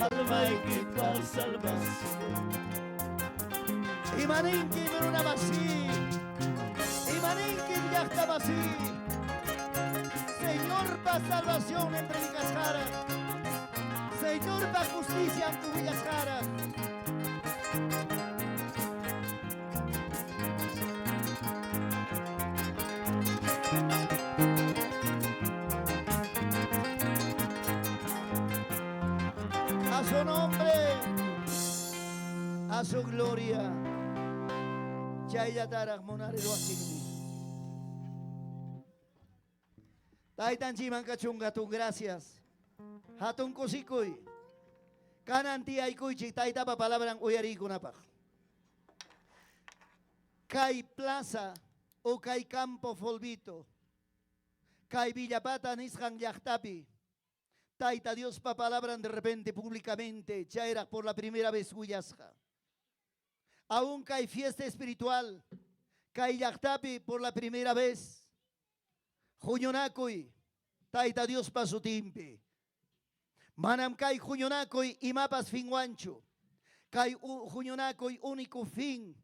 Almaykita salvación. Imaninkim runa masi, imaninkim llaqta masi. Señorpa salvación en predicasqara. Señorpa justicia willasqara. A su nombre, a su gloria. Chayllataraq munariruwaqchikmi. Taytanchikman kachun hatun gracias. Hatun kusikuy. Kanan tiyaykuychik taytapa palabran uyariykunapaq. Kay plaza o kay campo folvito. Kay Villapata nisqan llaqtapi. Tayta Diospa palabran de repente públicamente chayraq por la primera vez willasqa. Aún kay fiesta espiritual, kay llaqtapi por la primera vez. Huñunakuy, Tayta Diospa sutinpi. Manam kay huñunakuy imapas finwanchu. Kay huñunakuy único fin.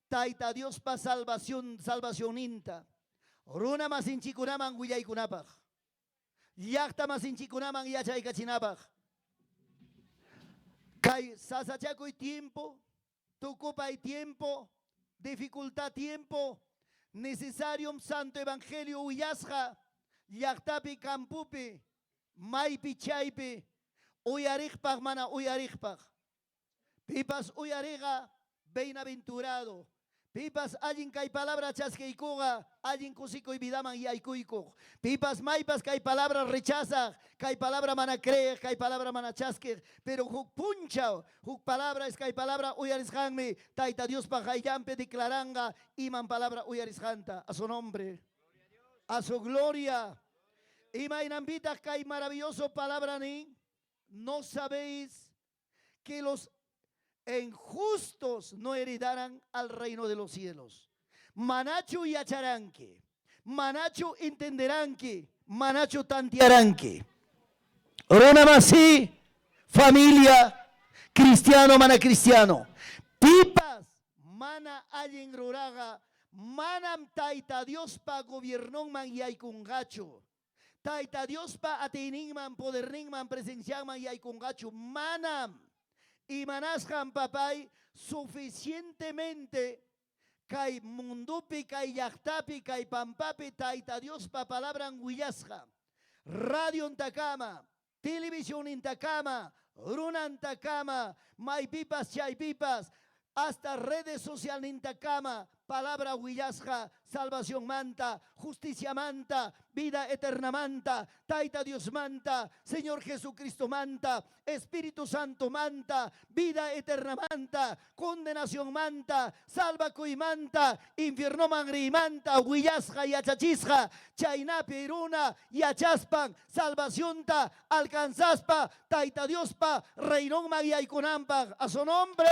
Tayta Diospa salvación, salvacionninta. Runa masinchikunaman willaykunapaq. Llaqta masinchikunaman yachaykachinapaq. Kay sasachakuy tiempo, tukupay tiempo, dificultad tiempo, necesario santo evangelio willasqa, llaqtapi campupi, maypi chaypi, uyariqpaq mana uyariqpaq. Pipas uyariqa, bienaventurado. Pipas allin kay palabra chaskiykuqa, allin kusikuy vidaman yaykuykuq. Pipas maypas kay palabra rechazaq, kay palabra mana creeq, kay palabra mana chaskiq, pero huk punchaw, huk palabra es kay palabra uyarisqanmi, Tayta Diospa qayllanpi declaranga iman palabra uyarisqanta. A su nombre, a su gloria. Imaynanpitaq kay maravilloso palabra nin, no sabéis que los injustos no heredarán al reino de los cielos. Manachu yacharanki, manachu entenderanki, manachu tantearanki. Runa masi, familia, cristiano, mana cristiano. Pipas, mana allin ruraqa, manam Tayta Diospa gobiernonman yaykunqachu. Tayta Diospa atiyninman, poderninman, presencianman yaykunqachu. Manam. Imanasqan papay suficientemente kay mundupi, kay llaqtapi, kay pampapi Tayta Diospa palabran willasqa. Radiontakama, televisionintakama, runantakama, maypipas chaypipas, hasta redes socialnintakama, palabra willasqa, salvación manta, justicia manta, vida eterna manta, Tayta Dios manta, Señor Jesucristo manta, Espíritu Santo manta, vida eterna manta, condenación manta, salvakuy manta, infiernoman riymanta, willasqa yachachisqa, chaynapi runa yachaspan, salvacionta alcanzaspa, Tayta Diospa reinonman yaykunanpaq. A su nombre,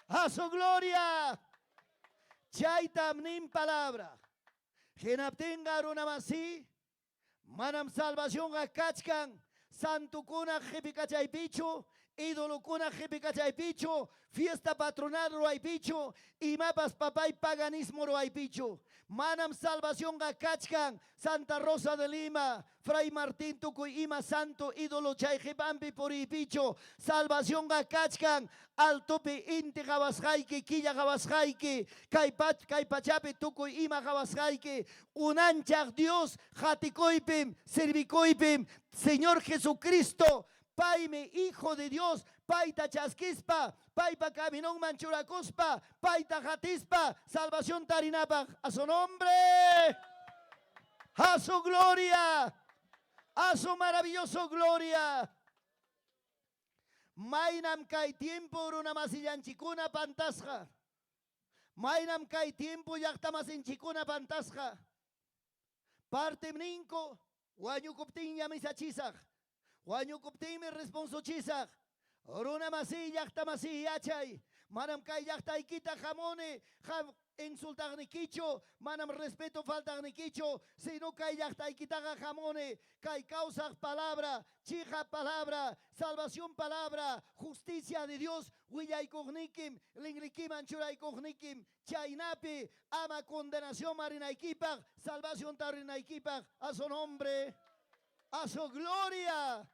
a su gloria. Chaytam nin palabra. Hinaptinqa runa masi, manam salvacionqa kachkan, santukuna qhipikachaypichu, idolokuna qhipikachaypichu, fiesta patronal ruwaypichu, imapas papay paganismo ruwaypichu. Manam salvacionqa kachkan, Santa Rosa de Lima, Fray Martín tukuy ima santo ídolo chay qhipanpi puriypichu. Salvacionqa kachkan, altopi inti qhawasqayki, killa qhawasqayki, kay pachapi tukuy ima qhawasqayki, unanchaq Dios qatikuypim, servikuypim, Señor Jesucristo, paymi Hijo de Dios, payta chaskispa, paypa caminonman churakuspa, payta qatispa, salvación tarinapaq. A su nombre, a su gloria, a su maravilloso gloria. Maynam kay tiempo runa masillanchikuna pantasqa. Maynam kay tiempo llaqta masinchikuna pantasqa. Partem ninku wañukuptinña misachisaq. Wañukuptinmi responsuchisaq. Runa masiy llaqta masiy yachay. Manam kay llaqtaykita hamuni. Insultaqnikichu, manam respeto faltaqnikichu, sino kay llaqtaykitaqa hamuni, kay kawsaq palabra, chiqap palabra, salvación palabra, justicia de Dios willaykuqnikim, linrikiman churaykuqnikim, chaynapi ama condenacionman rinaykipaq, salvacionta rinaykipaq, a su nombre, a su gloria.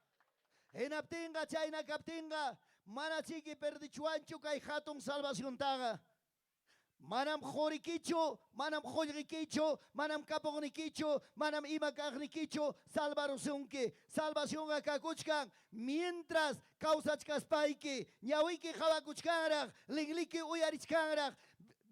Hinaptinqa chayna kaptinqa, mana chiki perdichuanchu kay hatun salvaciontaqa. Manam qurikichu, manam qullqikichu, manam kapuqnikichu, manam ima kaqnikichu salvarusunki. Salvacionqa kakuchkan mientras kawsachkaspayki, ñawiki qawakuchkanraq, linliki uyarichkanraq,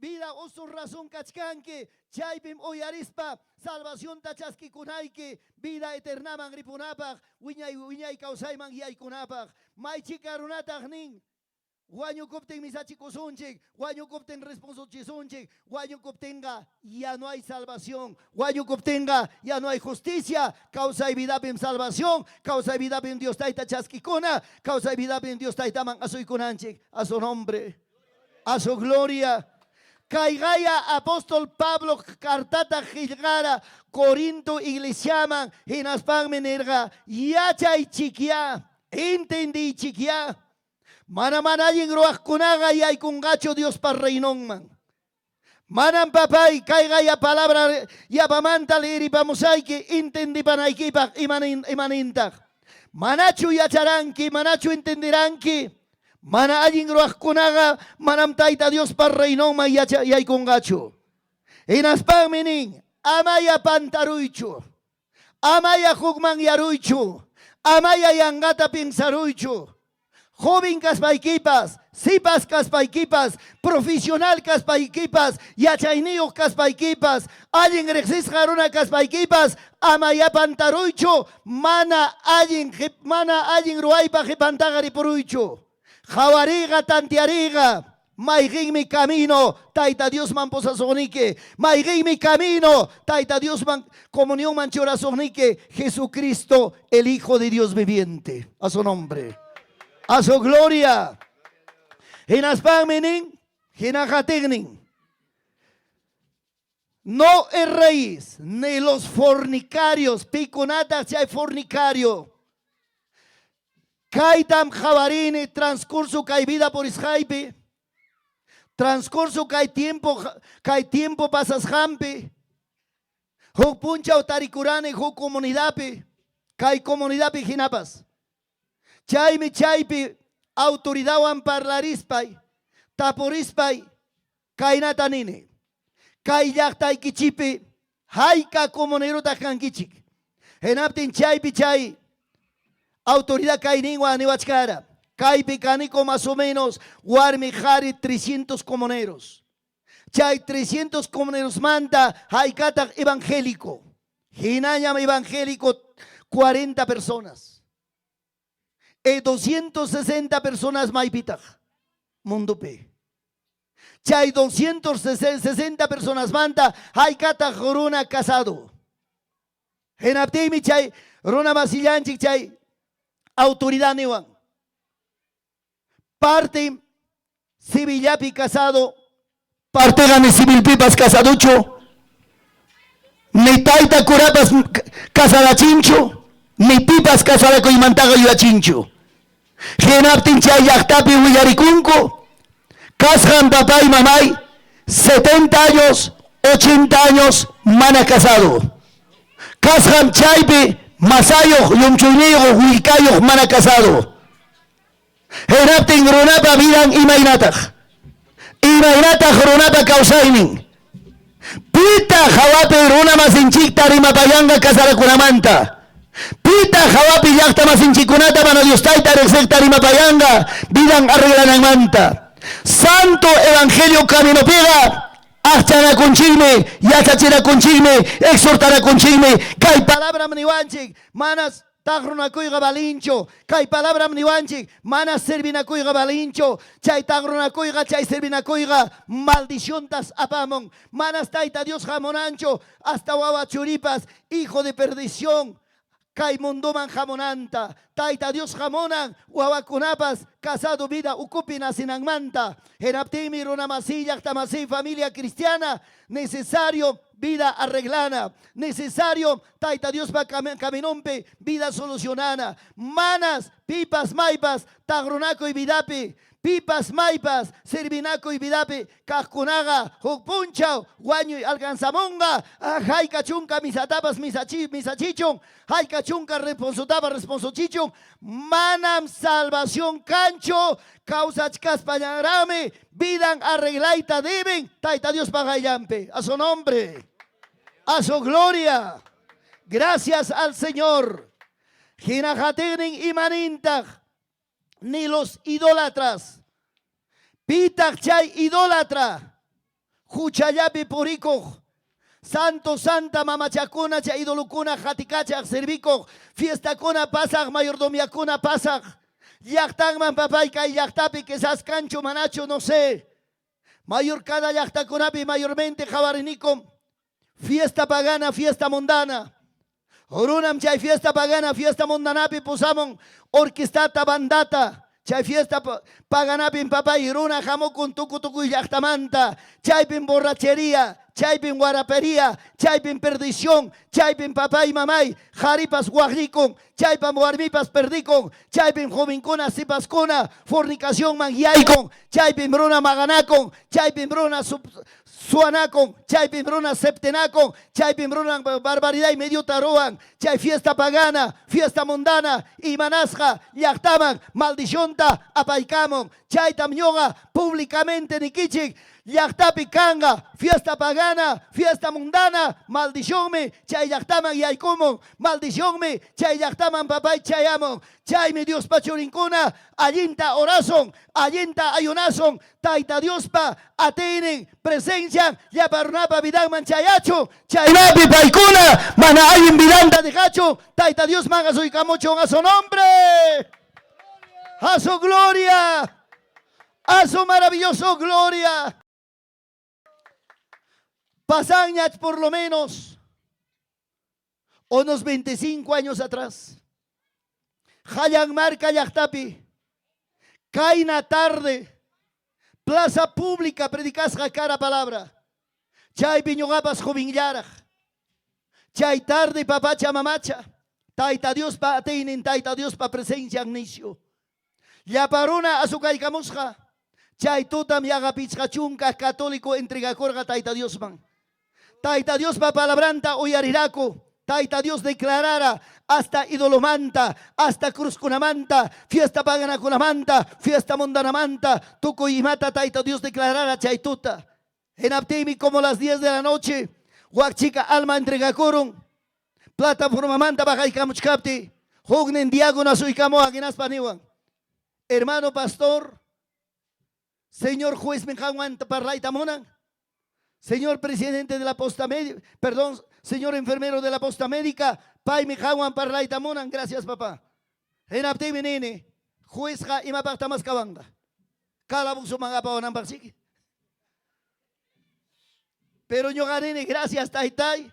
vida usu razón kachkanki, chaypim uyarispa salvacionta chaskikunayki, vida eternaman ripunapaq, wiñay wiñay kawsayman yaykunapaq. Maychika runataq nin, wañukuptin misachikusunchik, wañukuptin responsochisunchik, wañukuptinqa ya no hay salvación, wañukuptinqa ya no hay justicia, kawsay vidapim salvación, kawsay vidapim Dios Tayta chaskikuna, kawsay vidapim Dios Taytaman asuykunanchik, a su nombre, a su gloria. Kayqaya apóstol Pablo cartata qillqara Corinto iglesiaman hinaspanmi nirqa yachaychikyá, entendiychikyá, mana mana allin ruwaqkunaqa yaykunqachu Diospa reinonman. Manam papay kayqaya palabra yapamanta leeripamusayki entendipanaykipaq imanintaq. Manachu yacharanki, manachu entenderanki, mana allin ruwaqkunaqa manam Tayta Diospa reinonman yaykunqachu. Hinaspanmi nin, amaya pantaruychu, amaya hukmanyaruychu, amaya yanqata piensaruychu. Joven kaspaykipas, sipas kaspaykipas, profesional kaspaykipas, yachayniyuq kaspaykipas, allin riqsisqa runa kaspaykipas, amaya pantaruychu, mana allin ruwaypa qipantaqa ripuruychu. Qhawariqa, tanteariqa, mayqinmi camino Tayta Diosman pusasuqniki, mayqinmi camino Tayta Diosman comunionman churasuqniki, Jesucristo, el Hijo de Dios viviente. A su nombre, a su gloria. Hinaspanmi nin, hinaqatignin, no erréis ni los fornicarios, pikunataq chay fornicario. Kaytam qhawarini transcurso kay vida purisqaypi, transcurso kay tiempo pasasqanpi, huk punchaw tarikurani huk comunidadpi, kay comunidadpi hinapas. Chaymi chaypi autoridadwan parlarispay, tapurispay, kaynata nini. Kay llaqtaykichipi hayka comunerutaq kankichik. Hinaptin chaypi chay autoridad kayninwan niwachkara. Kaypi kaniko más o menos warmi qhari 300 comuneros. Chay 300 comuneros manta haykataq evangélico. Hinañam evangélico 40 personas. E 260 personas maypitaq mundupi. Chay 260 personas manta haykataq runa casado. Hinaptinmi chay runa masillanchik chay autoridad niwan. Parte civillapi casado, parteqa ni civilpipas casaduchu, ni tayta kurapas casarachinchu, ni pipas casarakuymantaqa yuyachinchu. Hinaptin chay llaqtapi willarikunku, kasqan papay mamay, 70 años, 80 años, mana casado. Kasqan chaypi masayuq, llumchuyniyuq, willkayuq, mana casado. Hinaptin runapa vidan imaynataq. Imaynataq runapa kawsaynin. Pitaq hawapi runa masinchikta rimapayanqa casarakunamanta. Pitaq hawapi llaqta masinchikunata mana Dios tayta riqsiqta rimapayanqa vidan arreglananmanta. Santo Evangelio caminopiqa aqchanakunchikmi, yachachinakunchikmi, exhortanakunchikmi. Kay palabram niwanchik, manas taqrunakuyqa valinchu. Kay palabram niwanchik, mana servinakuyqa valinchu. Chay taqrunakuyqa, chay servinakuyqa maldiciontas apamun. Manas Tayta Dios hamunanchu, hasta wawa churipas, hijo de perdición. Kay mundoman hamunanta. Tayta Dios hamunan wawakunapas casado vida ukupi nacinanmanta. Hinaptinmi runamasiy, llaqtamasiy, familia cristiana necesario vida arreglana. Necesario Tayta Diospa caminonpi vida solucionana. Manas pipas maypas taqrunakuy vidapi, pipas maypas servinakuy vidapi kaqkunaqa huk punchaw wañuy alcanzamunqa. Hayka chunka misatapas misachichun, hayka chunka responsotapas responsochichun, manam salvación kanchu. Kawsachkaspallanraqmi vidan arreglayta deben Tayta Diospa qayllanpi. A su nombre, a su gloria. Gracias al Señor. Hina qatinin imanintaq ni los idólatras. Pitaq chay idólatra huchallapi purikuq, santo santa mamachakuna chay idolokuna qatikachaq servikuq, fiestakuna pasaq, mayordomiakuna pasaq, llaqtanman papay kay llaqtapi quizás kanchu manachu, no sé. Mayor cada llaqtakunapi mayormente qhawarinikum fiesta pagana, fiesta mundana. Runam chay fiesta pagana, fiesta mundanapi pusamun orquestata, bandata. Chay fiesta paganapin papay runa hamukun tuku tukuy llaqtamanta. Chaypin borrachería, chaypin guarapería, chaypin perdición, chaypin papay mamay, qharipas waqllikun, chaypin warmipas perdikun, chaypin jovenkuna sipaskuna fornicacionman yaykun, chaypin runa maqanakun, chaypin runa suwanakun, chaypin runa septenakun, chaypin runa barbaridad y medio ruwan, chay fiesta pagana, fiesta mundana, imanasqa llaqtaman maldicionta apaykamun. Chaytam ñuqa públicamente nikichik, llaqtapi kanga fiesta pagana, fiesta mundana, maldicionmi chay llaqtaman yaykumun, maldicionmi chay llaqtaman papay chayamun. Chaymi Diospa churinkuna allinta orason, allinta ayunason, Tayta Diospa atiynin presencia llapa runapa vidanman chayachu, chaynapi paykuna mana allin vidanta dejachu, Tayta Diosman asuykamuchun. A su nombre, a su gloria, a su maravilloso gloria. Pasañach por lo menos unos 25 años atrás. Hayan marka llaqtapi, kayna tarde, plaza pública predicasqa kara palabra. Chaypi ñuqapas jovenllaraq. Chay tarde papacha mamacha, Tayta Diospa atiynin, Tayta Diospa presencian nisyu. Llapa runa asukaykamusqa. Chay tutam yaqa 50 católico entregakurqa Tayta Diosman. Tayta Diospa palabranta uyariraku. Tayta Dios declarara hasta idolomanta, hasta cruzkunamanta, fiesta paganakunamanta, fiesta mundanamanta, tukuy imata Tayta Dios declarara chay tuta. Hinaptinmi como las 10 de la noche, wakchika alma entregakurun, plataformamanta bajaykamuchkapti, huknin diácono asuykamuwan hinaspa niwan: "Hermano pastor, señor juez mi qanwan parlayta munan, señor presidente de la posta médica, perdón, señor enfermero de la posta médica, paymi qanwan parlayta munan." "Gracias, papá." Hinaptinmi nini: "Juezqa imapaqta maskawanqa? Calabozoman apawananpaq chiki." Pero ñuqa nini: "Gracias, taytay.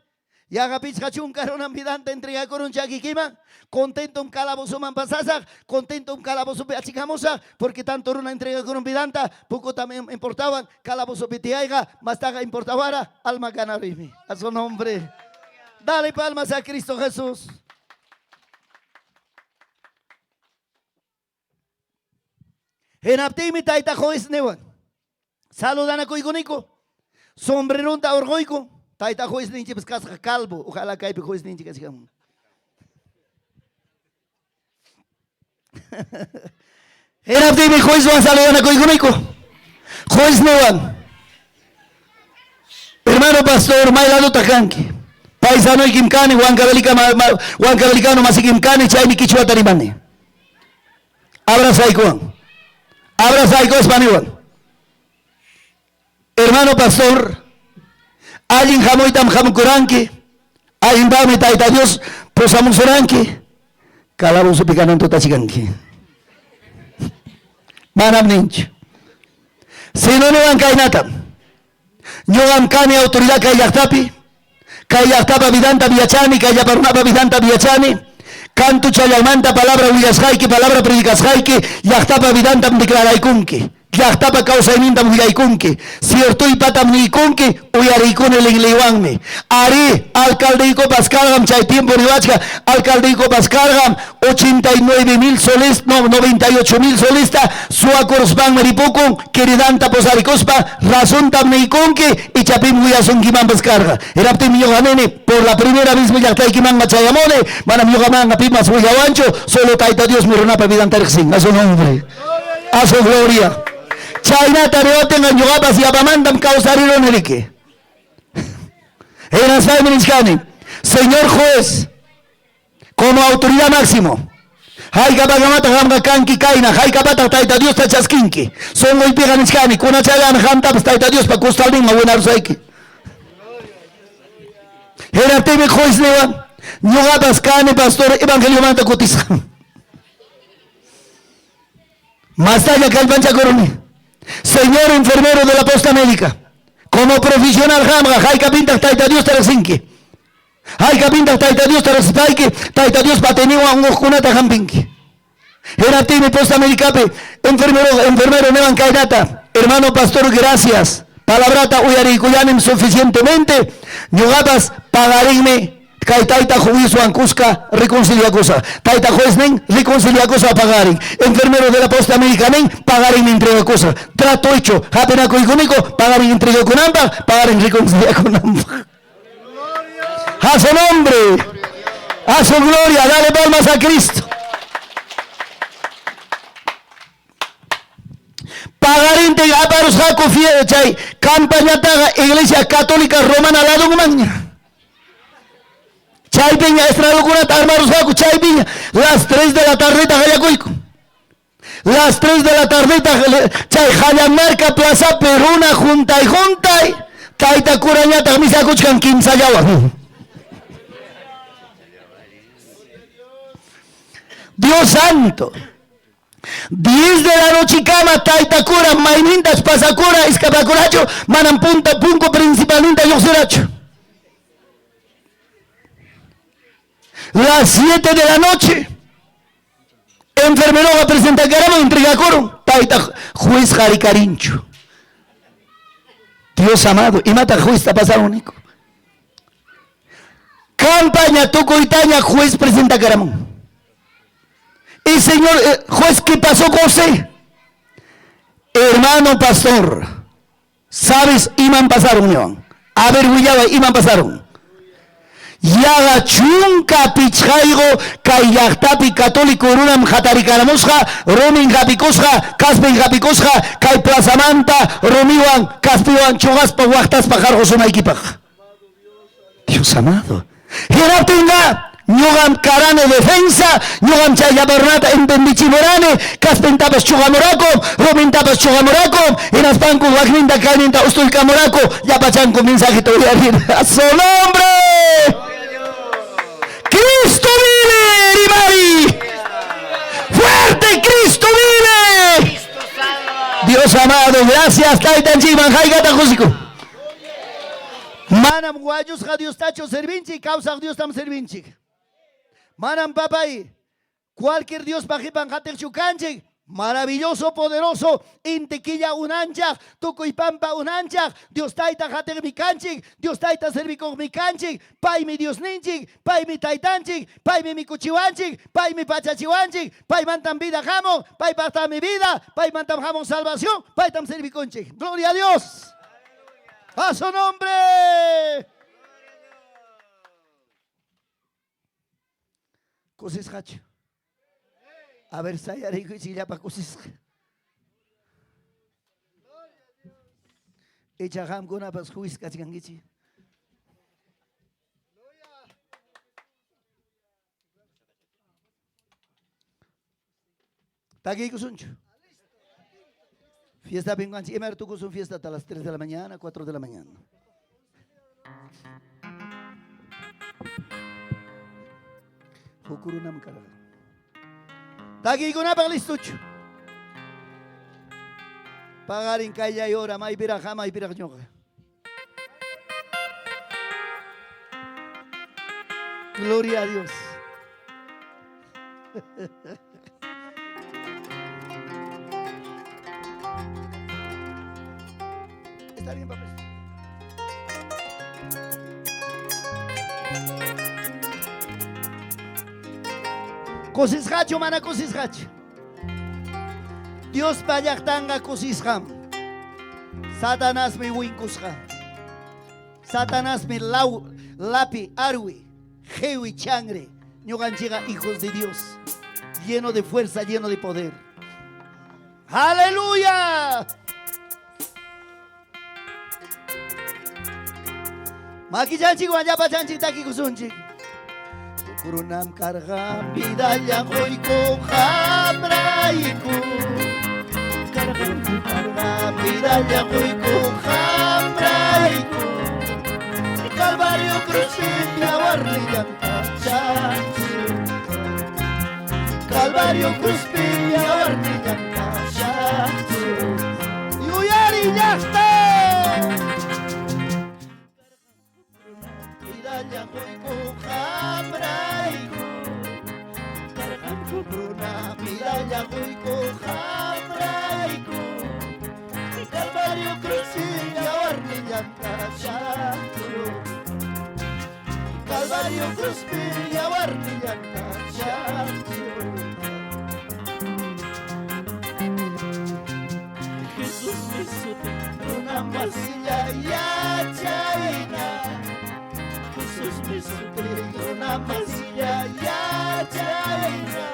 Yaqa 50 runam vidanta entregakurun chakikiman. Contentom calabozoman pasasaq, contentom calabozopi achikamusaq, porque tanto runa entregakurun vidanta, poco también importaban calabozopi tiyayqa, mastaqa importawara alma ganarimi." A su nombre. Dale palmas a Cristo Jesús. Hinaptinmi tayta juez niwan. Saludanakuykuniko. Sombreronta hurquyku. Tayta juez ninchikpas kasqa calvo. Ojalá kaypi juez ninchik kachkan. Hinaptinmi juezwan saludanakuykuniko. Juez niwan: "Hermano pastor, may ladotaq kanki?" "Paisanuykim kani, huancavelicano masikim kani, chaymi quichuata rimani." Abrazaykuwan. Abrazaykuspa niwan: "Hermano pastor, allin hamuytam hamukuranki, allinpaqmi Tayta Dios pusamusuranki, calabozopi kanan tutachikanki." Manam ninchu. Sino niwan kaynatam: "Ñuqam kani autoridad kay llaqtapi, kay llaqtapa vidantam yachani, kay llapa runapa vidantam yachani. Kantuchallanmanta palabra willasqayki, palabra predicasqayki, llaqtapa vidantam declaraykunki. Llaqtapa kawsaynintam willaykunki. Ciertoypatam niykunki, uyariykuni linliywanmi. Arí, alcaldeykupas karqam chay tiempo niwachka, alcaldeykupas karqam 89 mil soles, no, 98 mil solesta suwakuruspanmi ripukun, queridanta posarikuspa, razontam niykunki, icha pim willasunkimanpas karqa. Hinaptinmi ñuqa nini, por la primera vez mi llaqtaykimanqa chayamuni, manam ñuqamanqa pipas willawanchu, solo Tayta Diosmi runapa vidanta riqsin. A su nombre. A su gloria. Chaynata riwaptinqa ñuqapas yapamantam kawsariruni riki. Hinaspaymi nichkani, Señor juez, como autoridad máximo, haykapakamataq qamqa kanki kayna, haykapataq Tayta Diosta chaskinki? Sunquypiqa nichkani, kunachallami qamtapas Tayta Diospa costalninman winarusayki. Hinaptinmi juez niwan, ñuqapas kani pastor evangeliomanta kutisqa. Mastalla kallpanchakuruni. Señor enfermero de la posta médica, como profesional qamqa haykapintaq Tayta Diosta riqsinki? Haykapintaq Tayta Diosta riqsispayki Tayta Diospa atiyninwan unquqkunata hampinki? Hinaptinmi posta médicapi enfermero enfermero niwan kaynata, hermano pastor, gracias. Palabrata uyariykullanim suficientemente, ñuqapas pagarinmi kay tayta juezwan kuska reconciliakusaq. Tayta juez nin, reconciliakusaq pagarin. Enfermero de la posta médica nin, pagarinmi entregakusaq. Trato hecho, hapinakuykuniku, pagarin entregakunanpaq, pagarin reconciliakunanpaq. A su nombre, a su gloria, dale palmas a Cristo. Paqarintin aparusqaku chay campañataqa Iglesia Católica Romana ladunmanña. Chaypiña estradokunata armarusqaku, chaypiña las 3 de la tardeta qallakuyku. Las 3 de la tardeta chay Jallamarca plazapi runa juntay juntay, tayta curañataq misakuchkan kimsallawan. Dios santo. 10 de la nochikama tayta cura maynintas pasakura escapakurachu, manam punta punku principalninta lluqsirachu. Las 7 de la noche enfermeroqa presentakaramon entregakurun tayta juez qarikarinchu. Dios amado, imataq juezta pasarun niku. Campaña tukuytaña juez presentakaramon. Y señor juez, ¿qué pasó con usted? Hermano pastor, ¿sabes? Iman pasaron, ño. A ver, willaba, iman pasaron. Yaqa chunka pichqayqu kay llaqtapi católico runam hatarikaramusqa, rumin hapikusqa, kaspin hapikusqa, kay plazamanta rumiwan, kaspiwan chuqaspa, waqtaspa qarqusunaykipaq. Dios amado. Hinaptinqa ñuqam karani defensa, ñuqam chay llapa runata entendichimurani, kaspintapas chuqamuraku, rumintapas chuqamuraku, hinaspanku wakninta kayninta ustuykamuraku, llapachanku mensajeta uyarir. ¡A su nombre! ¡Cristo vive, Rimari! ¡Fuerte Cristo vive! Dios amado, gracias, Taytanchikman, haykata kusiku. Manam wañusqa Diostachu servinchik, kawsaq Diostam servinchik. Manam papay, cualquier Diospa qipan qatiqchu kanchik. Maravilloso, poderoso, inti killa unanchaq, tukuy pampa unanchaq, Dios tayta qatiqmi kanchik, Dios tayta servikuqmi kanchik, paymi Diosninchik, paymi taytanchik, paymi mikuchiwanchik, paymi pachachiwanchik, paymantam vida hamun, paypaqtami vida, paymantam hamun salvación, paytam servikunchik. Gloria a Dios. A su nombre. Kusisqachu. A ver, sayarikuychik llapa kusisqa. Icha qamkunapas juiz kachkankichik. Takiykusunchu. Fiestapim kanchik. Imara tukusun fiestata a las 3 de la mañana, 4 de la mañana. Huk runam karqa. Takiykunapaq listochu. Paqarin kayllay hora, maypiraq qam, maypiraq ñuqa. Gloria a Dios. Está bien, papá. Kusisqachu mana kusisqachu? Diospa llaqtanqa kusisqam. Satanasmi winkusqa. Satanasmi law, lapi, arwi, jewi, changre. Ñuqanchikqa hijos de Dios, lleno de fuerza, lleno de poder. ¡Aleluya! Makichanchikwan llapachanchik takikusunchik. Runam karqa vidalla quyku qamrayku. Karqa vidalla quyku qamrayku. Calvario cruzpi yawarnillanta chaqchurqa. Calvario cruzpi yawarnillanta chaqchurqa. Yuyari llaqta! Vidalla quyku qamrayku. Karqanku runa vidalla quyku qamrayku. Calvario cruzpi yawarnillanta chaqchurqa. Calvario cruzpi yawarnillanta chaqchurqa. Jesús mi suti, Runa masilla yachayna. Jesús mi suti, Runa masilla yachayna.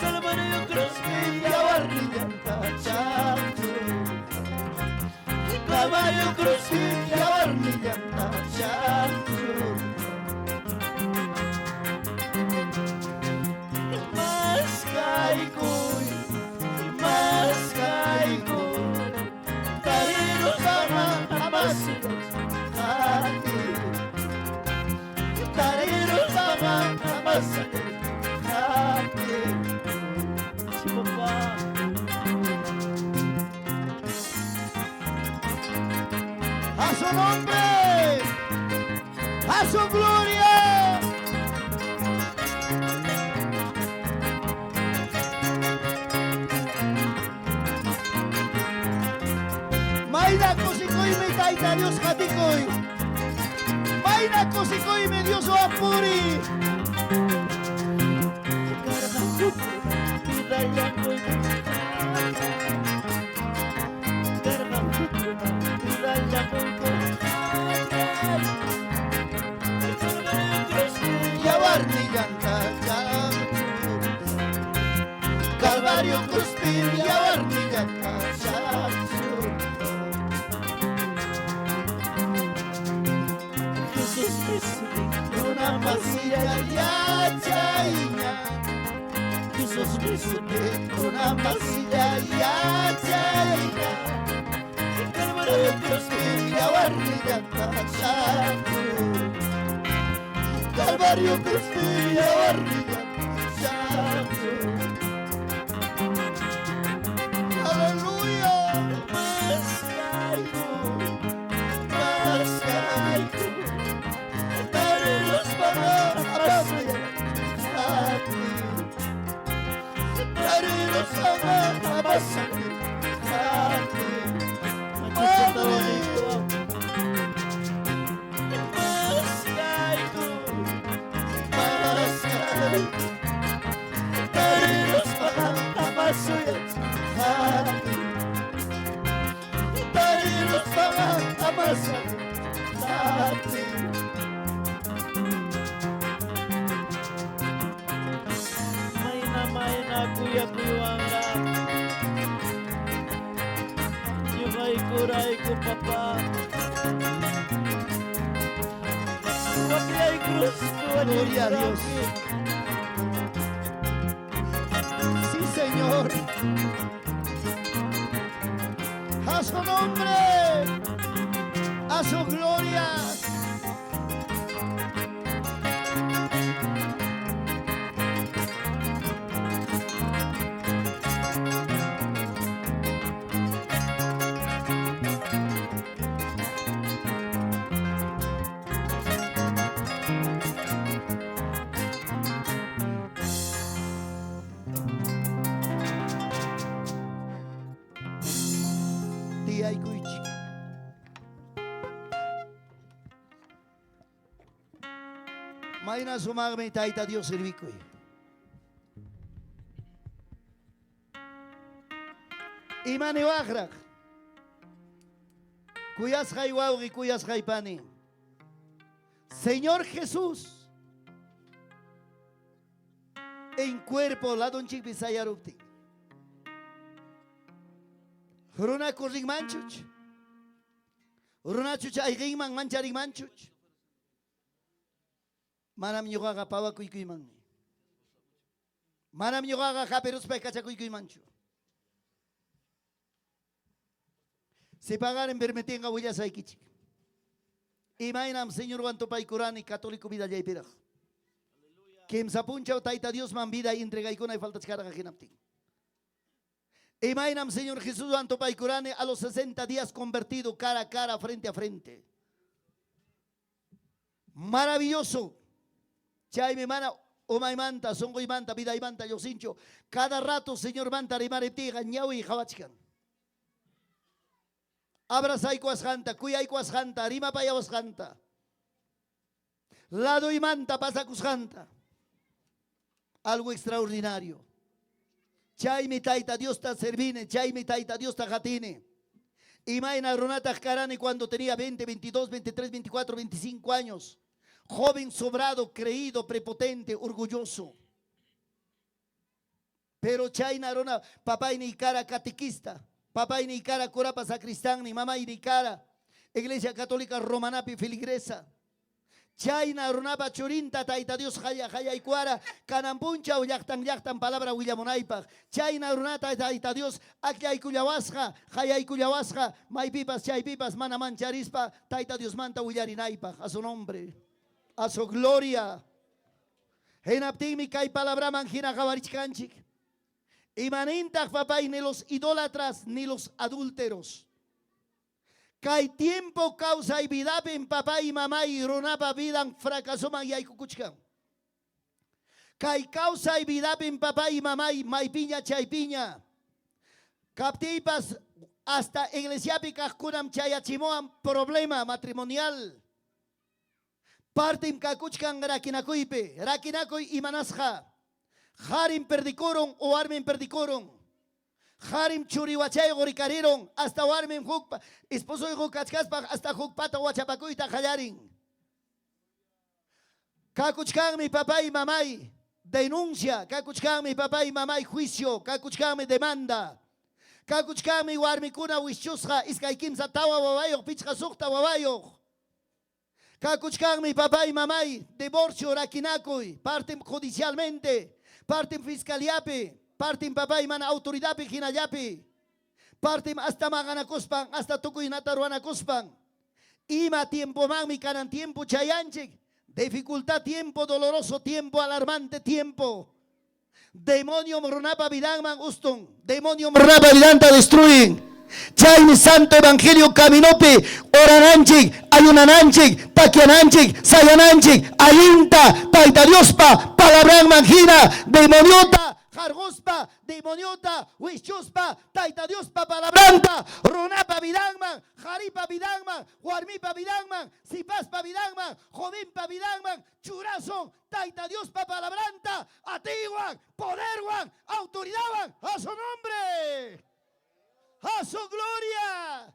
Calvario cruz Cruzpi yawarnillanta chaqchurqa. Calvario cruzpi yawarnillanta chaqchurqa. Maskaykuy, maskaykuy, tarirusama amasilos hati. Tarirusama amasilos hati. Sí, papá. A su nombre, a su gloria. Mayna kusikuymi Tayta Dios qatikuy. Mayna kusikuymi Dios apuri. Vidalla quyku. Vidalla quyku. Calvario cruz Yawarnillanta chaqchurqa. Calvario cruzpi yawarnillanta chaqchurqa. Jesús mi suti, Runa masilla yachayña. Jesús mi suti, Runa masilla yachayña. Calvario cruz Yawarnillanta chaqchurqa. Calvario cruzpi yawarnillanta chaqchurqa. Aleluya. Maskaykuy, maskaykuy, tariruspaqa amasuyachaqti. Tariruspaqa amasuyachaqti. Padre. Maskaykuy, maskaykuy, tariruspaqa amasuyachaqti. Tariruspaqa amasuyachaqti. Mayna mayna kuyakuywanqa. Ñuqaykurayku papá. Waklay cruz Gloria a Dios. Sí, Señor. A su nombre, a su gloria. Tiyaykuychik. Mayna sumaqmi Tayta Dios servikuy. Ima niwaqraq? Kuyasqay wawqi, kuyasqay pani. Señor Jesús en cuerpo ladunchikpi sayaruptin. Runaku rinmanchuch? Runachuch ayqinman mancharinmanchuch? Manam ñuqaqa pawakuykuymanmi. Manam ñuqaqa hapiruspay kachakuykuymanchu. Si pagarin permitinqa willasaykichik. Imaynam Señorwan tupaykurani católico vidallaypiraq. Kimsa punchaw Tayta Diosman vida entregaykunay faltachkarqa hinaptin. Imaynam Señor Jesuswan tupaykurani a los 60 días convertido cara a cara, frente a frente. Maravilloso. Chaymi mana umaymanta, sunquymanta, vidaymanta lluqsinchu. Cada rato Señormanta rimariptiyqa ñawiy qawachkan. Abrazaykuwasqanta, kuyaykuwasqanta, rimapayawasqanta. Ladoymanta pasakusqanta. Algo extraordinario. Chaymi Tayta Diosta servini, chaymi Tayta Diosta qatini. Imayna runataq karani cuando tenía 20, 22, 23, 24, 25 años. Joven sobrado, creído, prepotente, orgulloso. Pero chayna runa, papayniy kara catequista, papayniy kara curapa sacristanni, mamayniy kara Iglesia Católica Romanapi filigresa. Chayna runapa churinta Tayta Dios hayaykuara kanan punchaw llaqtan llaqtan palabra willamunaypaq. Chayna runata Tayta Dios akllaykullawasqa, hayaykullawasqa, maypipas chaypipas mana mancharispa Tayta Diosmanta willarinaypaq. A su nombre, a su gloria. Hinaptinmi kay palabraman hina qawarichkanchik. Imanintaq papay ni los idólatras ni los adúlteros. Kay tiempo kawsay vidapim papay mamay runapa vidan fracasoman yaykukuchkan. Kay kawsay vidapim papay mamay maypiña chaypiña. Kaptiypas hasta iglesiapi kaqkunam chayachimuwan problema matrimonial. Partim kakuchkan rakinakuypi. Rakinakuy imanasqa. Qarim perdikurun o warmim perdikurun. Qarim churiwachayqa rikarirun hasta warmim hukpa esposoyqa kachkaspaq hasta hukpata wachapakuyta qallarin. Kakuchkanmi papay mamay denuncia, kakuchkanmi papay mamay juicio, kakuchkanmi demanda. Kakuchkanmi warmikuna wischusqa iskay kimsa tawa wawayuq pichqa suqta wawayuq. Kakuchkanmi papay mamay divorcio rakinakuy, partim judicialmente, partim fiscaliapi, partim papay mana autoridadpi hinallapi, partim hasta maqanakuspan, hasta tukuynata ruwanakuspan. Ima tiempomanmi kanan tiempo chayanchik, dificultad tiempo, doloroso tiempo, alarmante tiempo. Demonio runapa vidanman ustun, demonio runapa vidanta destruyen. Chaymi Santo Evangelio caminopi orananchik, ayunananchik, takiananchik, sayananchik, allinta Tayta Diospa palabranman hina demoniota qarquspa, demoniota wischuspa, Tayta Diospa palabranta runapa vidanman, qaripa vidanman, warmipa vidanman, sipaspa vidanman, jovenpa vidanman, churasun Tayta Diospa palabranta atiywan, poderwan, autoridadwan, a su nombre, a su gloria.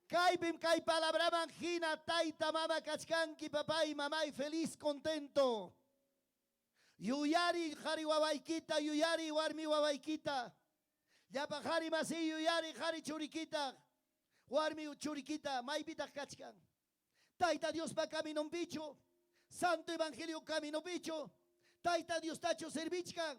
Kaypim kay palabraman hina tayta mama kachkanki papay mamay feliz contento. Yuyari qari wawaykita, yuyari warmi wawaykita. Llapa qari masi yuyari qari churikita, warmi churikita, maypitaq kachkan. Tayta Diospa caminonpichu, Santo Evangelio caminopichu, Tayta Diostachu servichkan.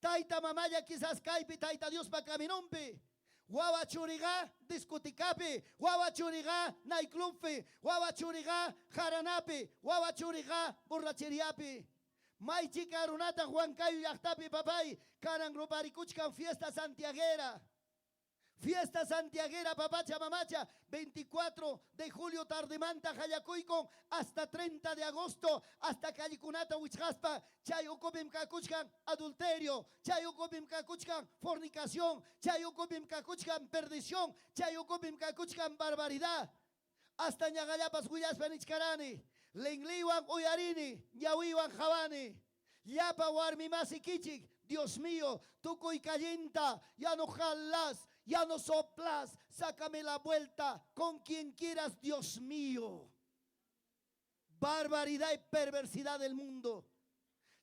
Tayta mamalla quizás kaypi Tayta Diospa caminonpi. Wawa churiqa discotecapi, wawa churiqa nightclubpi, wawa churiqa jaranapi, wawa churiqa borracheriapi. Maychika runataq Huancayo llaqtapi papay kanan ruparikuchkan fiesta santiaguera. Fiesta Santiaguera, papacha, mamacha, 24 de julio tardemanta qallakuykun hasta 30 de agosto, hasta callekunata wichqaspa, chay ukupim kakuchkan adulterio, chay ukupim kakuchkan fornicación, chay ukupim kakuchkan perdición, chay ukupim kakuchkan barbaridad. Hasta ñaqallapas willaspa nichkarani, linliwan uyarini, ñawiwan qawani. Llapa warmi masikichik, Dios mío, tukuy callinta, ya no jalas, ya no soplas, sácame la vuelta con quien quieras, Dios mío. Barbaridad y perversidad del mundo.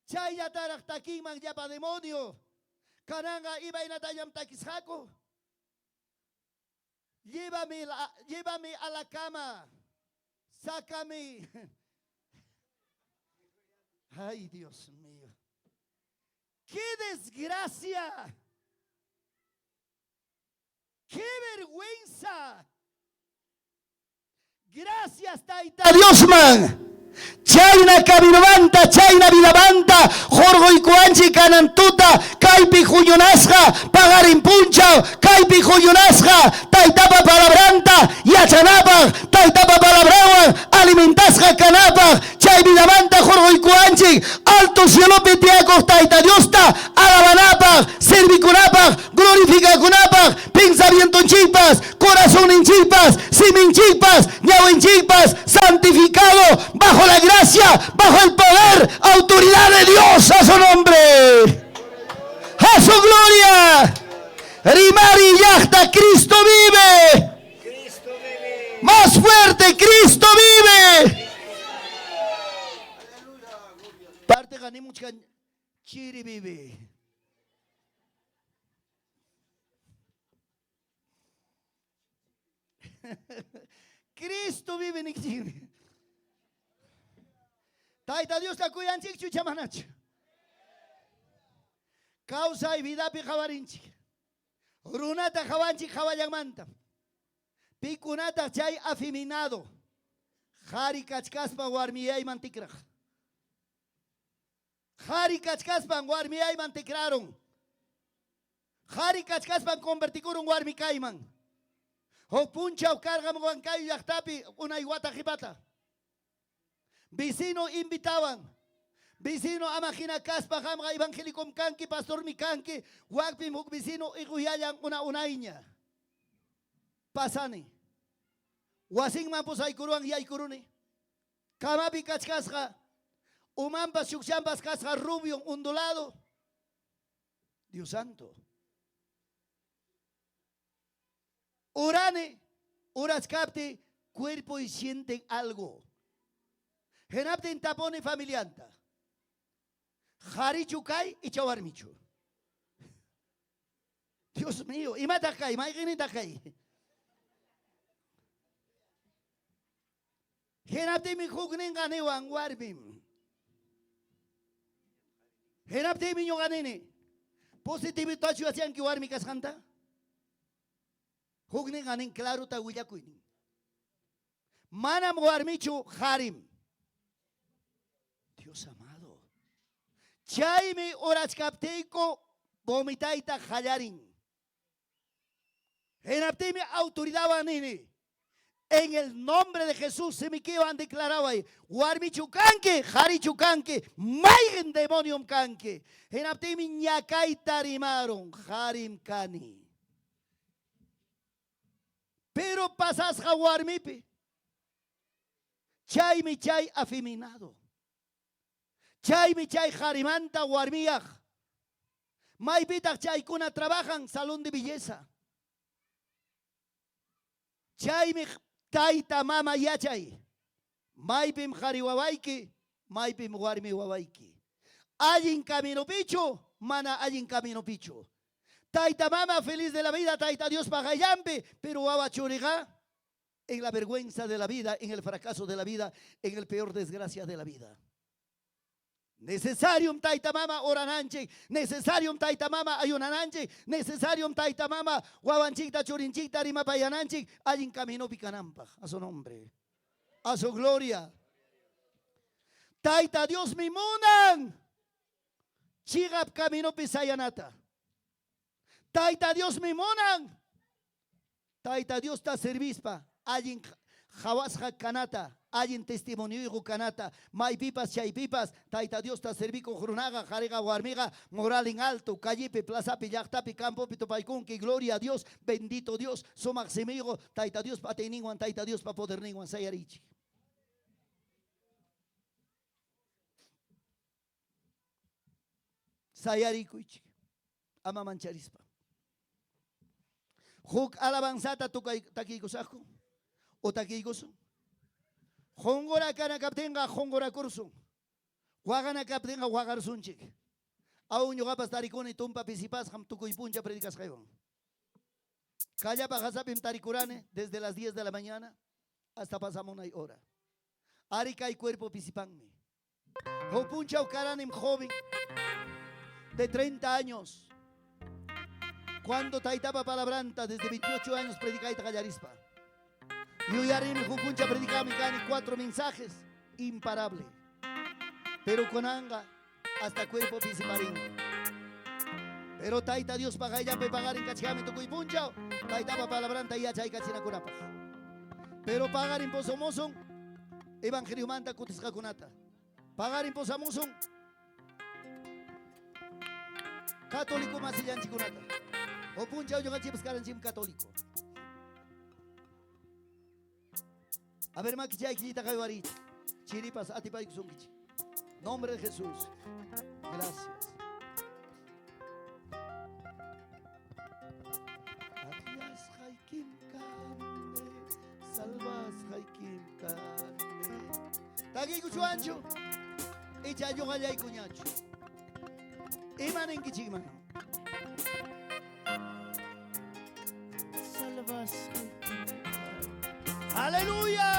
Chayllataraq takinman llapa demonio. Kananqa imaynatallam takisqaku. Llévame a la cama. Sácame. Ay, Dios mío. ¡Qué desgracia! ¡Qué vergüenza! Gracias, Tayta Diosman. Chayna caminomanta, chayna vidamanta, hurquykuwanchik kanan tuta, kaypi huñunasqa, paqarin punchaw, kaypi huñunasqa, Taytapa palabranta yachanapaq, Taytapa palabranwan alimentasqa kanapaq, chay vidamanta hurquykuwanchik, alto cielopi tiyakuq Tayta Diosta alabanapaq, servikunapaq, glorificakunapaq, pensamientonchikpas, corazonninchikpas, siminchikpas, ñawinchikpas, santificado bajo la gracia, bajo el poder, autoridad de Dios, a su nombre, a su gloria. Rimari llaqta, Cristo vive. Cristo vive. Más fuerte, Cristo vive. Parte ganimuchkan chiri vive. Cristo vive nikchiri. Tayta Diosta kuyanchikchu icha manachu. Kawsay vidapi qawarinchik. Runata qawanchik qawallanmanta. Pikunata chay afeminado. Qhari kachkaspa warmiyayman tikraq. Qhari kachkaspan warmiyayman tikrarun. Qhari kachkaspan convertikurun warmi kayman. Huk punchaw karqam Huancayo llaqtapi unay wata qhipata. Vecino invitawan. Vecino ama hina kaspa qamqa evangélicom kanki, pastormi kanki, wakpim huk vecino iquyallan una unayña. Pasani. Wasinman pusaykuruwan yaykuruni. Kamapi kachkasqa, umanpas chukchanpas kasqa rubio ondulado. Dios santo. Urani, urachkapti, cuerpo y sienten algo. Hinaptin tapuni familianta. Qharichu kay icha warmichu. Dios mío, imataq kay, mayqinitaq kay. Hinaptinmi hukninqa niwan warmim. Hinaptinmi ñuqa nini, positivitachu yachanki warmi kasqanta? Hukninqa nin clarota willakuynin. Manam warmichu qarim. Dios amado. Chaymi orachkaptiyku vomitayta qallarin. Hinaptinmi autoridadwan nini. En el nombre de Jesús simikiwan declaraway, warmichu kanki, qharichu kanki, mayqin demoniom kanki. Hinaptinmi ñakayta rimarun, qarim kani. Pero pasasqa warmipi. Chaymi chay afeminado. Chaymi chay qarimanta warmiyaq. Maypitaq chaykuna trabajan salón de belleza. Chaymi tayta mama yachay. Maypim qhari wawayki, maypim warmi wawayki. Allin caminopichu, mana allin caminopichu. Tayta mama feliz de la vida, tayta Dios qayllanpi, pero wawa churiqa en la vergüenza de la vida, en el fracaso de la vida, en el peor desgracia de la vida. Necesarium tayta mama orananchik, necesarium tayta mama ayunananchik, necesarium tayta mama wawanchikta churinchikta rimapayananchik, allin caminopi kananpaq, a su nombre, a su gloria. Tayta Dios mi munan, chiqap caminopi sayanata. Tayta Dios mi munan, Tayta Diosta servispa allin qawasqa kanata, allin testimonioyuq kanata, maypipas chaypipas Tayta Diosta servikuq runaqa, qariqa, warmiqa, moral en alto, callepi, plazapi, llaqtapi, campopi tupaykunki, gloria a Dios, bendito Dios, sumaq simiyuq, Tayta Diospa atiyninwan, Tayta Diospa poderninwan sayarichik. Sayarikuychik, ama mancharispa. Huk alabanzata takiykusaqku o takiykusun. Qunqura kana kaptinqa qunqurakursun. Waqana kaptinqa waqarsunchik. Aún ñuqapas tarikuni tumpa pisipasqam tukuy puncha predicasqaywan. Kallapa qasapim tarikurani desde las 10 de la mañana hasta pasamunay hora. Ari kay cuerpo pisipanmi. Huk punchaw karanim joven de 30 años. Cuando taytapa palabranta desde 28 años predicayta qallarispa. Yuyarini huk puncha predicami kani 4 mensajes imparable. Pero kunanqa hasta cuerpo pisiparin. Pero Tayta Diospa qayllanpi paqarin kachkami tukuy punchaw taytapa palabranta yachaykachinakunapaq. Pero paqarin posomusun evangeliomanta kutisqakunata. Paqarin posamusun católico masillanchikunata. O punchaw ñuqanchikpas karanchik católico. A ver, makichaykillita qaywariychik. Chiripas atipaykusunkichik. Nombre de Jesús. Gracias. Akllasqaykim kani, salvasqaykim kani. Takiykuchuwanchu? Icha ñuqallaykuñachu. Ima ninkichikman? Salvasqaykim kani. Aleluya.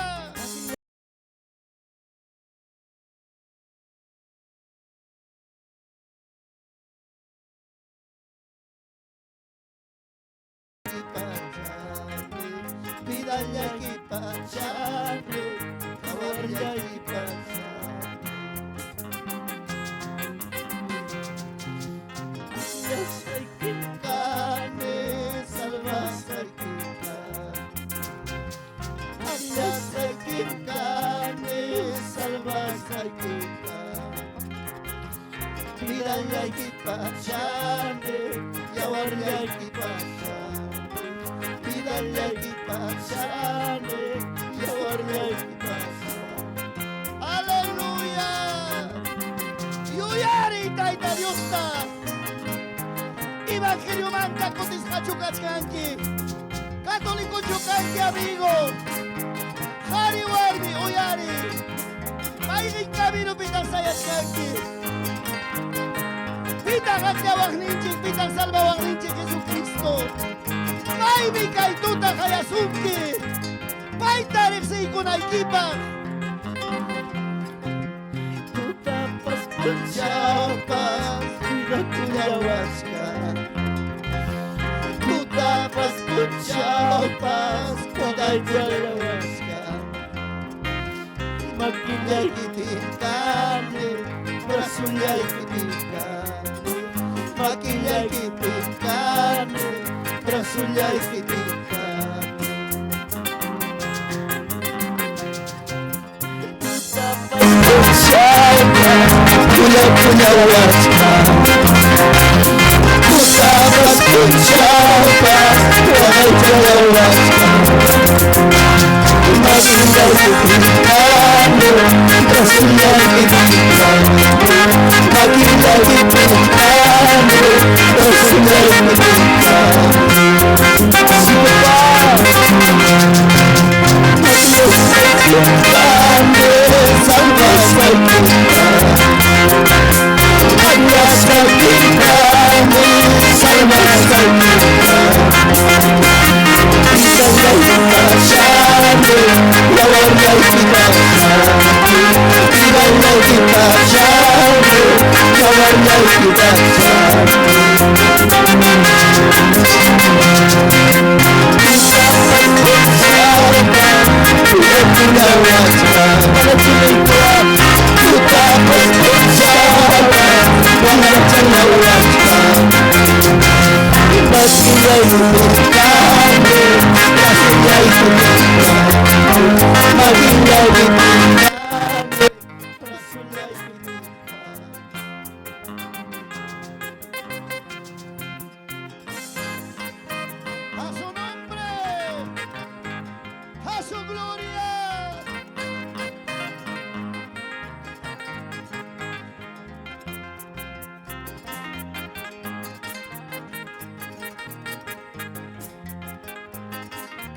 Akllasqaykim Kani, salvasqaykim kani. Akllasqaykim kani, salvasqaykim kani. Vidallayki pachani, yawarllayki pachani. Vidallayki pachani, yawarllayki pachani. Aleluya. Yuyari Tayta Diosta. Evangelio manta kutisqachu kachkanki. Católico kanki amigo. Qhari warmi uyari. Mayqin caminopitaq sayachkanki. Pitaq akllawaqninchik, pitaq salvawaqninchik Jesucristo. Paymi kay tuta qayasunki. Payta riqsiykunaykipaq. Tutapas Punchawpas cuidakullawachka. Tutapas punchawpas cuidakullawachka. Makillaykipim kani, brazullaykipim kani. Makillaykipim kani, brazullaykipim kani. Tutapas Punchawpas cuidakullawachka. Tutapas punchawpas cuidakullawachka. Makillaykipim kani, brazullaykipim kani. Makillaykipim kani, brazullaykipim kani. Sí, papá. Makillaykipim kani, salvasqaykim kani. Akllasqaykim kani, salvasqaykim kani. Vidallayki pachani, yawarllayki pachani. Vidallayki pachani, yawarllayki pachani. Tutapas punchawpas cuidakullawachka. Tutapas punchawpas cuidakullawachka. Makillaykipim kani, A su nombre, a su gloria.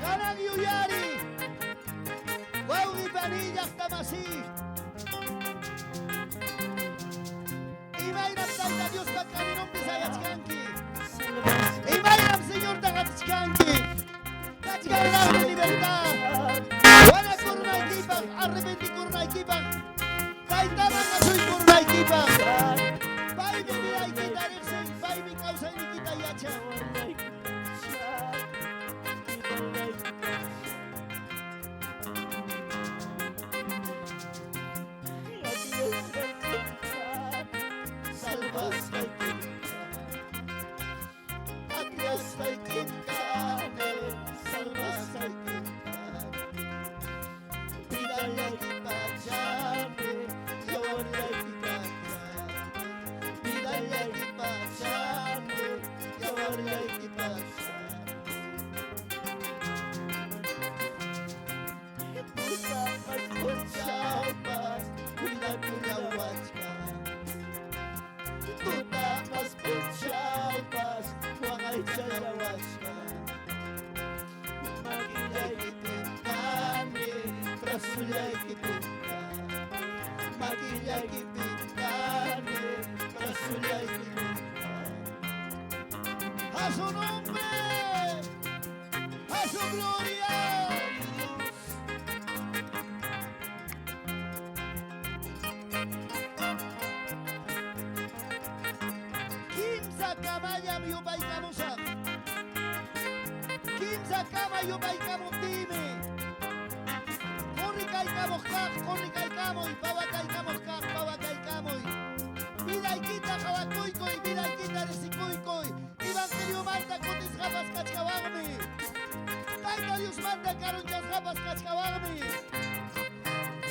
Kanan yuyari, wawqi panillaq tamasi. Imaynam Tayta Diospa caminonpi sayachkanki. Imaynam Señorta qatichkanki. Kachkanraqmi libertad. Wanakurnaykipaq, arrepentikurnaykipaq, Taytaman asuykurnaykipaq. Paymi vidaykita riqsin, paymi kawsayniykita yachan. A su nombre, a su gloria. Kimsa kamallam yupaykamusaq. Kimsa kama yupaykamuptiymi. Qurrikaykamuq kaq, qurrikaykamuy, pawakaykamuq kaq, pawakaykamuy. Vidaykita qhawakuykuy, vidaykita risikuykuy. Evangeliomanta kutisqapas kachkawanmi. Tayta Diosmanta karunchasqapas kachkawanmi.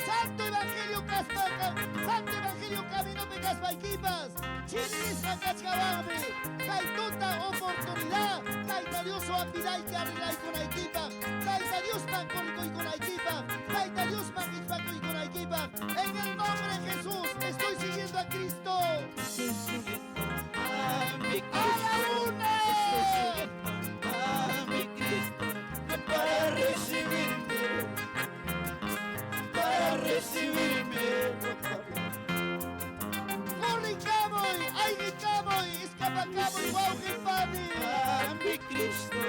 Santo Evangelio kaspaqa, Santo Evangelio caminopi kaspaykipas, chilirisqa kachkawanmi. Kay tuta oportunidad, Tayta Dioswan vidayki arreglaykunaykipaq, Tayta Diosman qurikuykunaykipaq, Tayta Diosman ichpakuykunaykipaq. En el nombre de Jesús, estoy siguiendo a Cristo. Estoy siguiendo a mi ¡A la Cristo. una! Estoy siguiendo a mi Cristo para recibirme, para recibirme. Corricamoy, aynicamoy, escapacamoy, wawqipani. A mi Cristo,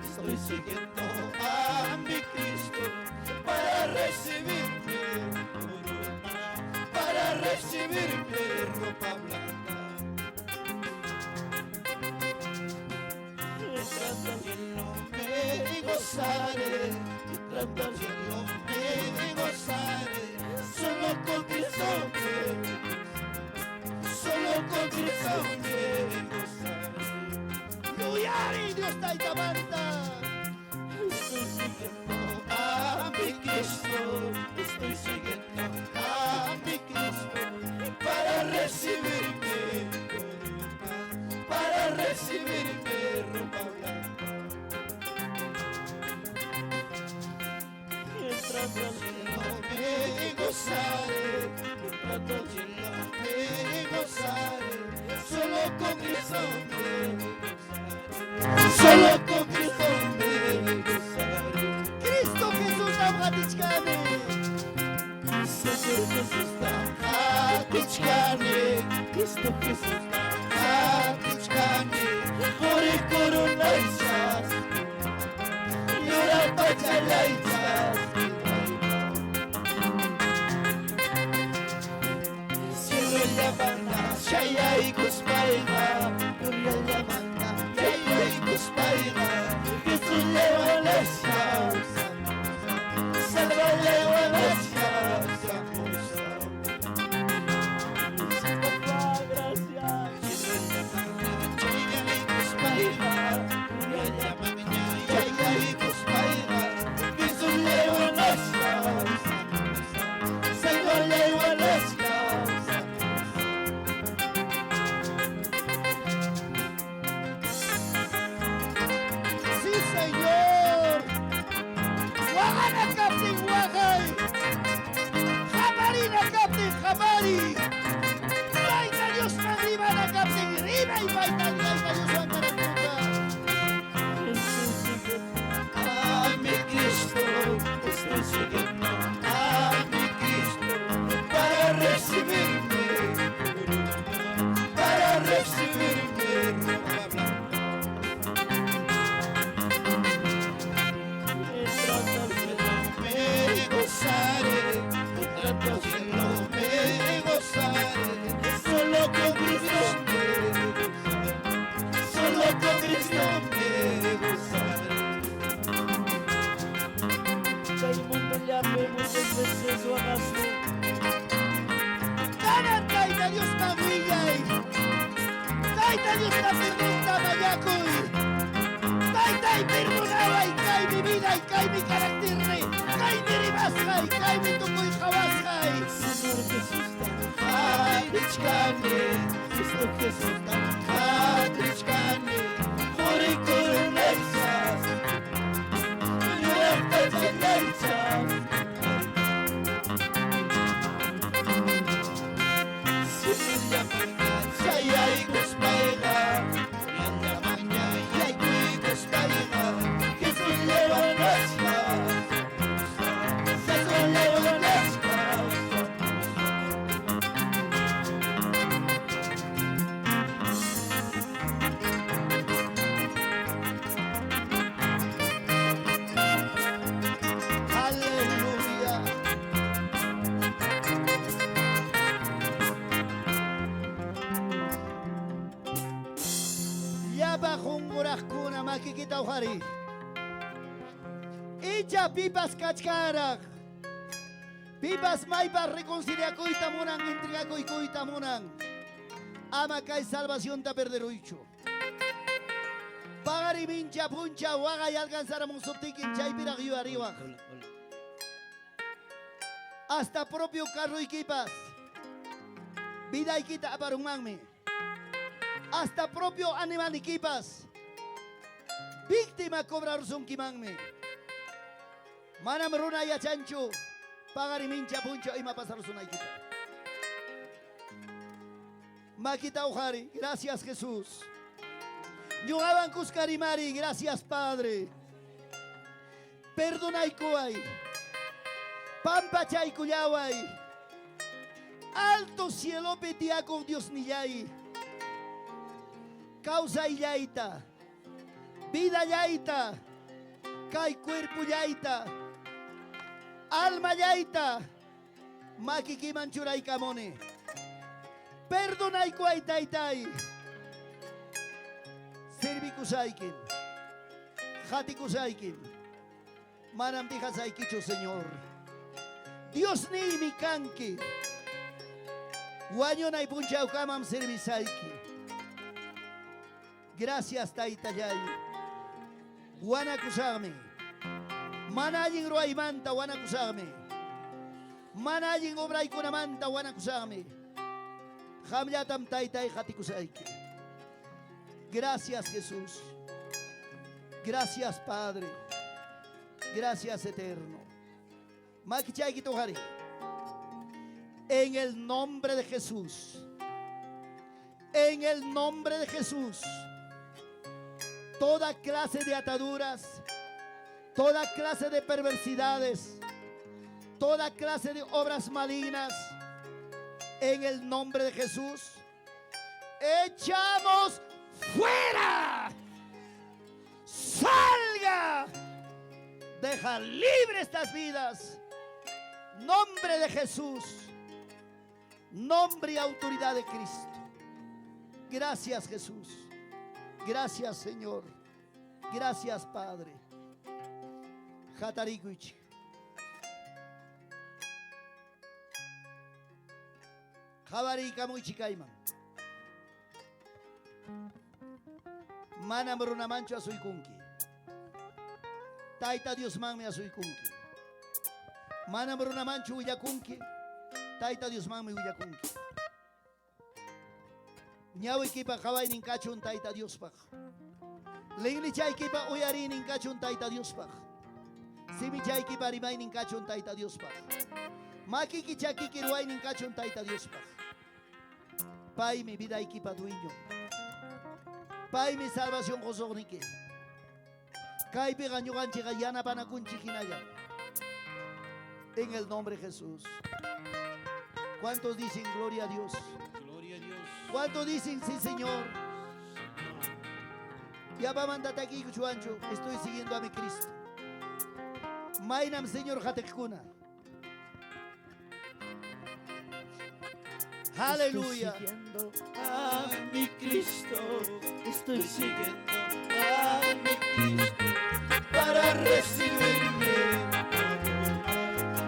estoy siguiendo a mi Cristo para recibirme corona, para recibirme ropa blanca. Entrando al cielo me gozaré, entrando al cielo me gozaré, solo con Cristo me gozaré, solo con Cristo me gozaré. Yuyari Dios taytamanta. Estoy siguiendo a mi Cristo, estoy siguiendo a mi Cristo para recibirme corona, para recibirme ropa blanca. Entrando al cielo me gozaré, entrando al cielo me gozaré, solo con Cristo me gozaré, solo con Cristo me gozaré. Cristo Jesús qatichkani. Señor Jesús qatichkani, Cristo Jesús qatichkani, quri coronaychas, yura pachalaychas, Cielo llamana, shayaykuspayqa, gloria llamana, yayaykuspayqa, Jesús lewanasqa, salva lewanasqa, Tayta Tayta Dioswan kanankuta. Estoy siguiendo a mi Cristo, estoy siguiendo a mi Cristo para recibirme, para recibirme ropa blanca. Entrando al cielo me gozaré, entrando al cielo me gozaré, solo con Cristo me gozaré, solo con Cristo me gozaré. Kay mundollapi muchas veces waqaspa. Kanan Tayta Diosman willay. Tayta Diosta perdonta mañakuy. Taytay perdonaway kaymi viday, kaymi carácterni, kaymi rimasqay, kaymi tukuy qawasqay. Señor Jesusta Qatichkani, Cristo Jesusta qatichkani, quri coronaychas, yuraq pachallaychas. Cielo chayaykuspayqa, llamaña yaykuykuspayqa, Jesús levantasqa, Jesús levantasqa. Aleluya. Llapa qunquraqkuna makikita uqariy. Icha pipas kachkaraq. Pipas maypas reconciliakuyta munan, entregakuykuyta munan. Ama kay salvacionta perderuychu. Paqarimincha puncha waqay alcanzaramusuptikim chaypiraq yuyariwaq. Hola, hola. Hasta propio carroykipas. Vidaykita aparunmanmi. Hasta propio animalnikipas. Víctima cobrarsunkimanmi. Manam runa yachanchu. Paqarimincha puncha ima pasarsunaykita. Makita uqariy, gracias Jesús. Ñuqawan kuska rimari, gracias Padre. Perdonaykuway. Pampachaykullaway. Alto cielopi tiyakuq Diosnillay. Kawsayllayta. Vidallayta. Kay cuerpullayta. Almallayta. Makikiman churaykamuni. Perdonaykuway taytay. Servikusaykim. Qatikusaykim. Manam dejasaykichu, Señor. Diosniymi kanki. Wañunay punchawkamam servisayki. Gracias, taytallay. Wanakusaqmi. Mana allin ruwaymanta wanakusaqmi. Mana allin obraykunamanta wanakusaqmi. Qamllatam taytay qatikusayki. Gracias, Jesús. Gracias, Padre. Gracias, Eterno. Makichaykita uqariy. En el nombre de Jesús. En el nombre de Jesús. Toda clase de ataduras, toda clase de perversidades, toda clase de obras malignas, en el nombre de Jesús, echamos fuera. Salga. Deja libre estas vidas. Nombre de Jesús. Nombre y autoridad de Cristo. Gracias, Jesús. Gracias, Señor. Gracias, Padre. Hatarikuychik. Qawariykamuychik kayman. Manam runamanchu asuykunki. Tayta Diosmanmi asuykunki. Manam runamanchu willakunki. Tayta Diosmanmi willakunki. Ñawiykipa qawaynin kachun Tayta Diospaq. Linlichaykipa uyariynin kachun Tayta Diospaq. Simichaykipa rimaynin kachun Tayta Diospaq. Makiki chakiki ruwaynin kachun Tayta Diospaq. Paymi vidaykipa dueño. Paymi salvación qosuqniki. Kaypiqa ñuqanchikqa yanapanakunchik hinalla. En el nombre de Jesús. ¿Cuántos dicen gloria a Dios? Gloria a Dios. ¿Cuántos dicen sí, Señor? Ya va mandate aquí, Chuancho. Estoy siguiendo a mi Cristo. Maynam, Señor, qatiqkuna. Aleluya. Estoy siguiendo a mi Cristo. Estoy siguiendo a mi Cristo para recibirme,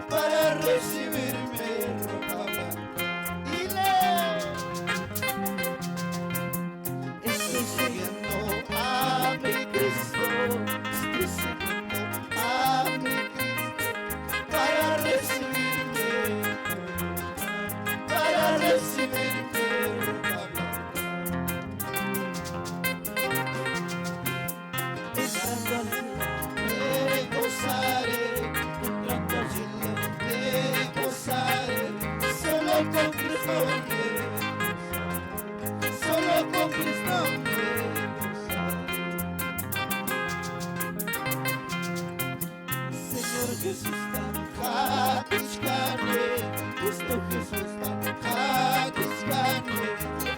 para recibirme ropa blanca. Dile. Estoy siguiendo a mi Cristo, estoy siguiendo a mi Cristo para recibirme, para recibirme ropa blanca. Entrando al cielo, Me gozaré, entrando al cielo. me gozaré, solo con Cristo me gozaré, solo con Cristo me gozaré. Señor Jesús, Jatichkane, Cristo Jesús, jatichkane,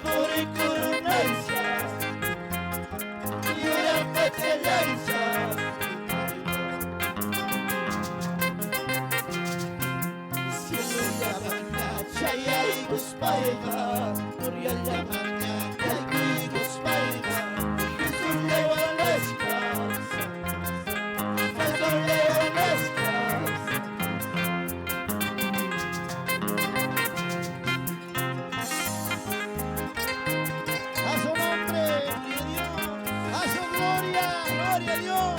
por coronancia, yurapachallaycha. Cielo Llamanña chayaykuspayqa, gloria llamanña kaykuykuspayqa, Jesús lewanasqa, Jesús lewanasqa. A su nombre. A su gloria. Gloria a Dios.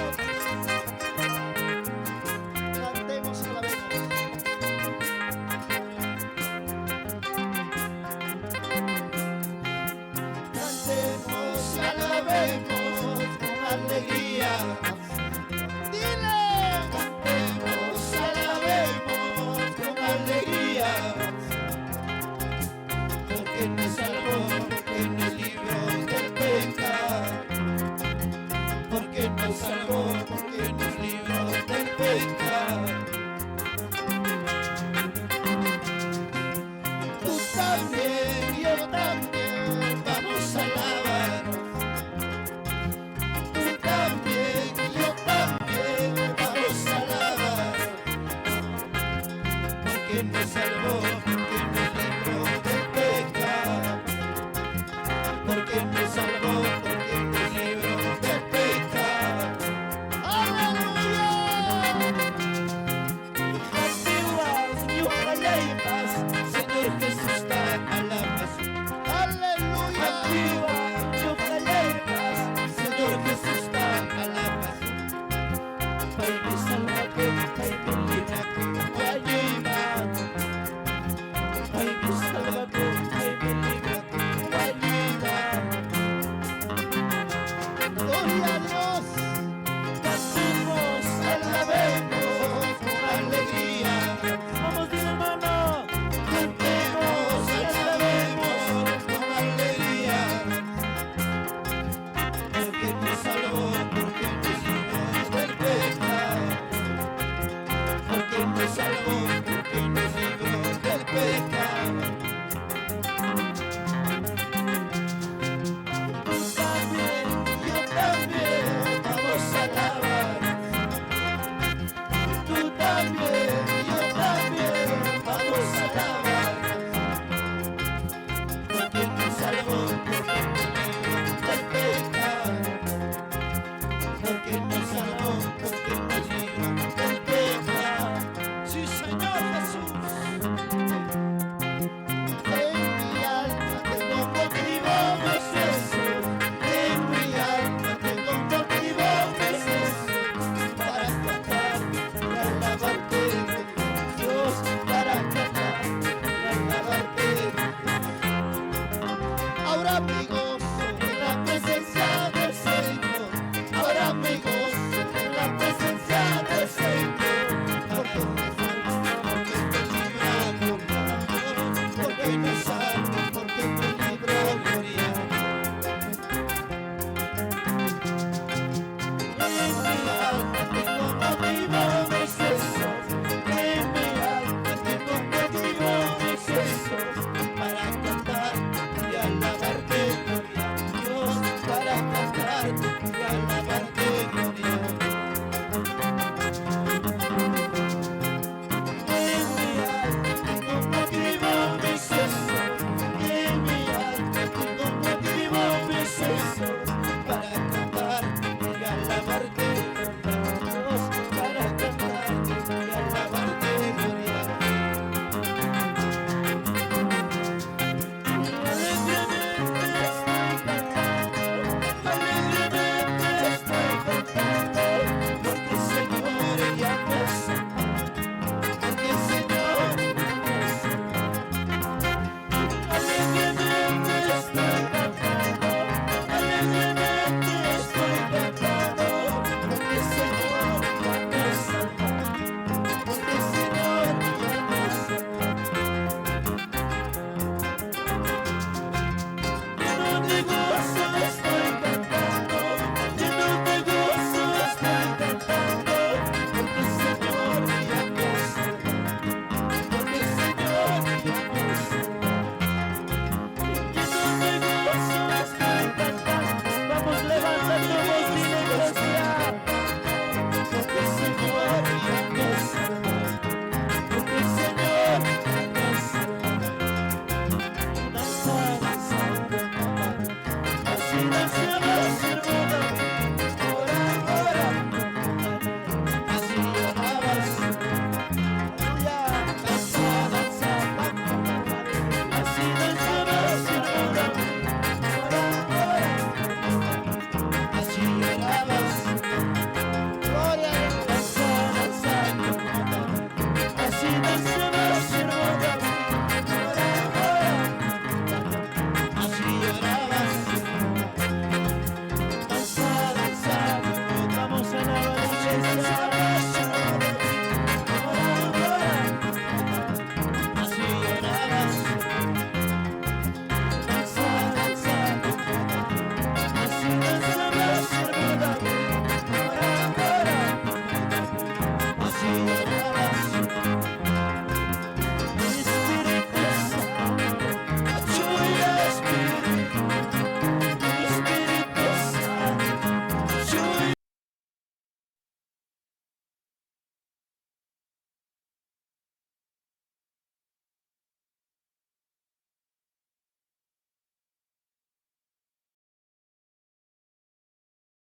Cantemos y alabemos. Cantemos y alabemos con alegría. Dile. Cantemos y alabemos con alegría. Porque nos salvó, porque nos libró del pecado. Porque nos salvó, porque nos libró del pecado. Tú también, yo también, vamos a alabar. Tú también, yo también, vamos a alabar. Porque nos salvó, porque nos libró del pecado. Porque nos salvó, porque nos libró del pecado. Aleluya. Señor Jesús, te alabas. Aleluya. Señor Jesús, te alabas. Gloria a Dios. Cantemos, alabemos con alegría. Vamos, dile, hermano. Cantemos, alabemos con alegría. Porque nos salvó, porque nos libró del pecado. Porque nos salvó, porque nos libró del pecado. Tú también, yo también, vamos a alabar. Tú también, yo también, vamos a alabar. Porque nos salvó, porque nos libró del pecado. Porque nos salvó, porque nos libró del pecado. Sí, Señor Jesús. En mi alma tengo un motivo, mi Jesús. En mi alma tengo un motivo, mi Jesús. Para cantar, para alabarte, Dios, para cantar, para alabarte. Ahora me gozo en la presencia del Señor. Ahora me gozo en la presencia del Señor. Porque me salvo, porque me libra, gloria. Porque me salvo, porque me libra, gloria. Estoy.